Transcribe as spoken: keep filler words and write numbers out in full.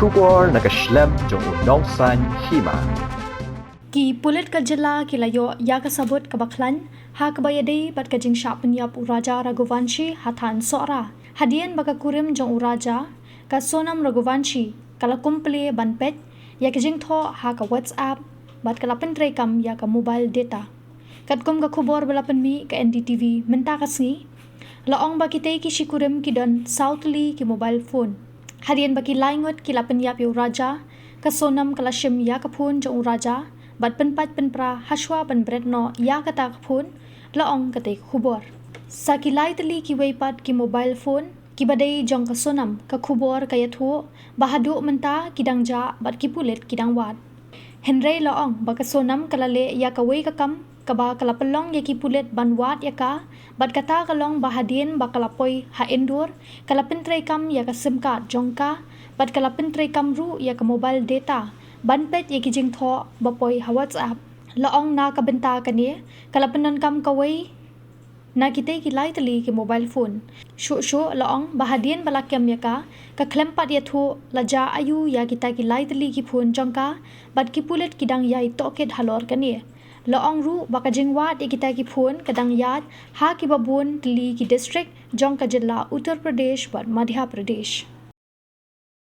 Khubor na ka shlem jong u Nongsaiñ Hima. Ki pulit ka jylla ki la ïoh ïa ka sabut kaba khlaiñ ha kaba ïadei bad ka jingshah pynïap u Raja Raghuvanshi ha thaiñ Sohra. Hadien ba ka kurim jong u Raja, ka Sonam Raghuvanshi, ka la kum plie ban peit ïa ka jingthoh ha ka WhatsApp bad ka la pyntreikam ïa ka mobile data. Katkum ka khubor ba la pynmih ka N D T V mynta ka sngi, la ong ba kitei ki shikurim ki don saw tylli ki mobile phone. Hadien ba ki lai ngut ki la pynïap ïa u Raja, ka Sonam ka la shim ïa ka phone jong u Raja bad pynpait pynpra hashwa ban bret noh ïa kata ka phone, la ong katei ka khubor. Sa ki lai tylli kiwei pat ki mobile phone kiba dei jong ka Sonam, ka khubor ka ïathuh ba haduh mynta ki dang jah bad ki pulit ki dang wad. Hynrei la ong ba ka Sonam ka la leh ïa kawei ka kam kaba ka la pynlong ïa ki pulit ban wad ïa ka, bad kata ka long ba hadien ba ka la poi ha Indore, ka la pyntreikam ïa ka SIM card jong ka bad ka la pyntreikam ruh ïa ka mobile data ban peit ïa ki jingthoh ba poi ha WhatsApp. La ong na ka bynta kane, ka la pyndonkam kawei na kitei ki lai tylli ki mobile phone. Shuh shuh la ong ba hadien ba la kem ïa ka, ka khlem pat ïathuh la jah aïu ïa kita ki lai tylli ki phone jong ka, bad ki pulit ki dang ïai tohkit halor kane. La ong ruh ba ka jingwad ïa kita ki phone ka dang ïaid ha kiba bun tylli ki district jong ka jylla Uttar Pradesh bad Madhya Pradesh.